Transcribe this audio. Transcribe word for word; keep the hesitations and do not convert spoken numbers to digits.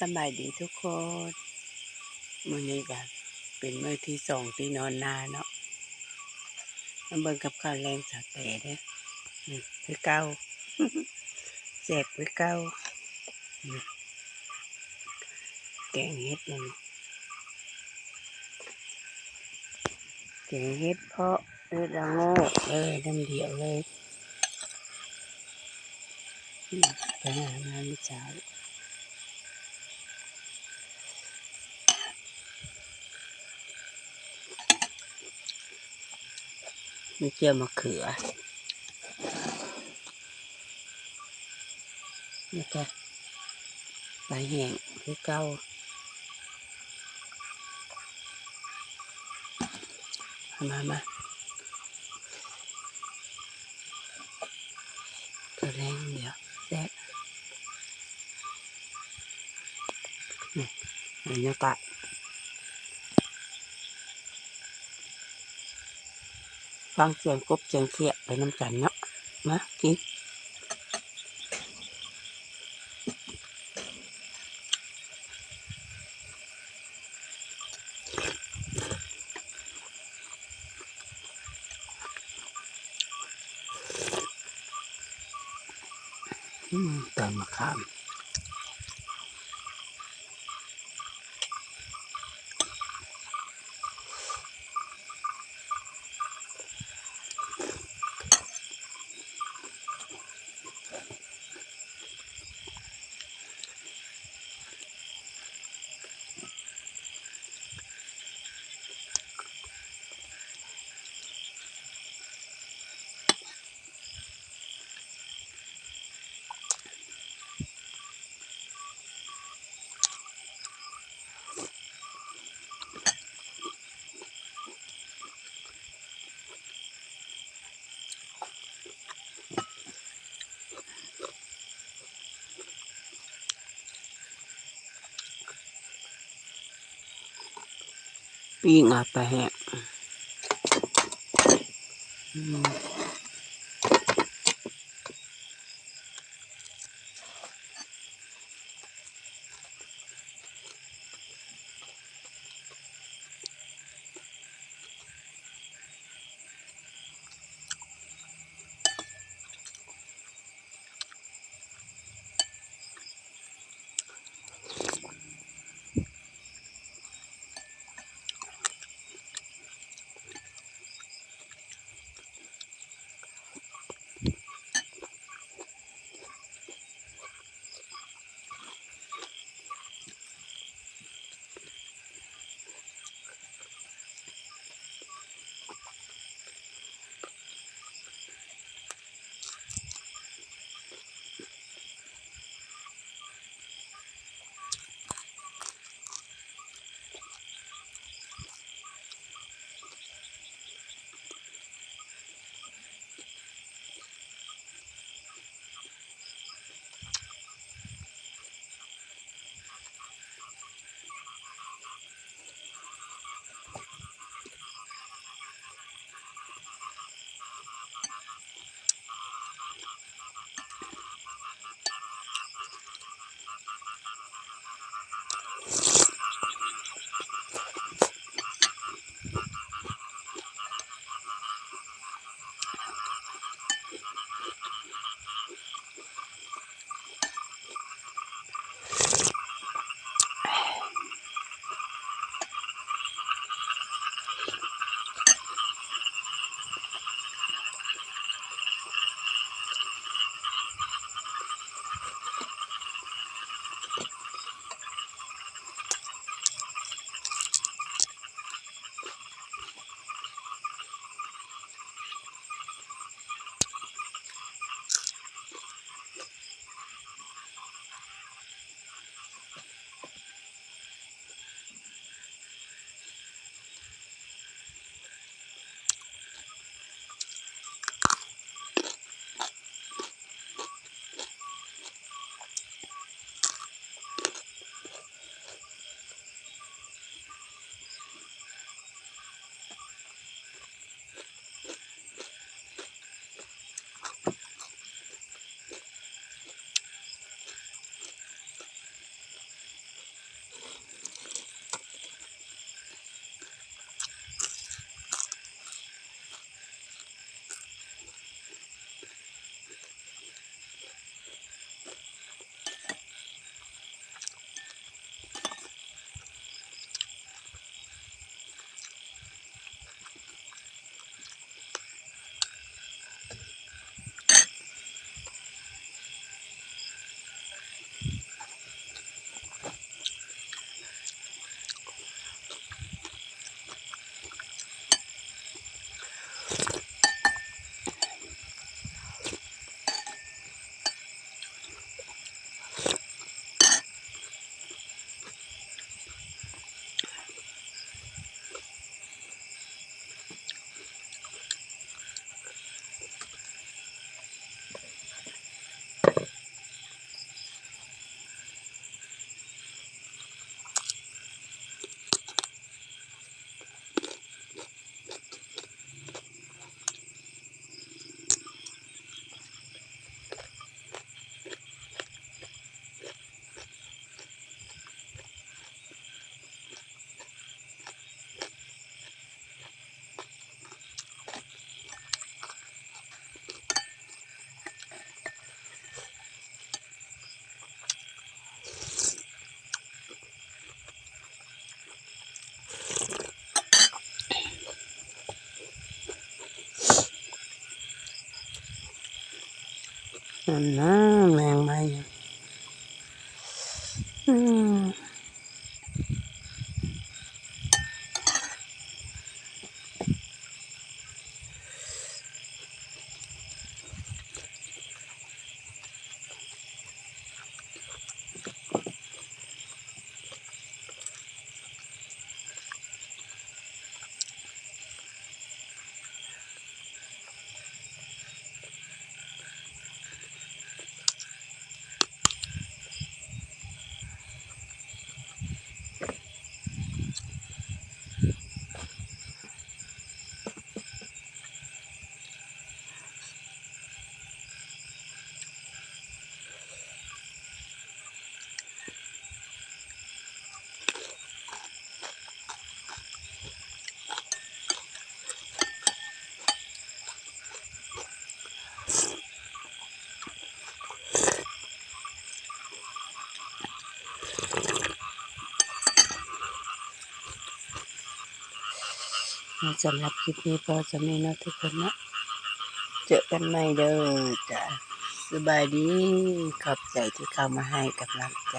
สบายดีทุกคน มื้อนี้ก็เป็นมื้อที่สองที่นอนนาเนาะ มาเบิ่งกับข้าวแลงสาวแต๋เด้อ นี่คือเก่า แซ่บคือเก่า นี่ แกงเห็ดนั่น แกงเห็ดเผาะ เห็ดละโงกเลย น้ำเดียวเลย อืม ไปหามาเมื่อเช้า มีเจียวมะเขือ นี่จ้ะ ปลาแห้งคือเก่า มา มา ข้าวแลงเดี๋ยวแซ่บ นี่ บรรยากาศ ฟังเสียงกบเสียงเขียดไปนำกันเนาะ มากิน อืม ตำมะขาม ปิ้งเอาไปแห้ง อืม นั่นนะ แมงไหม้ อืม สำหรับคลิปนี้พอส่ำนี้เนาะทุกคนเนาะ เจอกันใหม่เด้อจ้ะ สบายดี ขอบใจที่เข้ามาให้กำลังใจ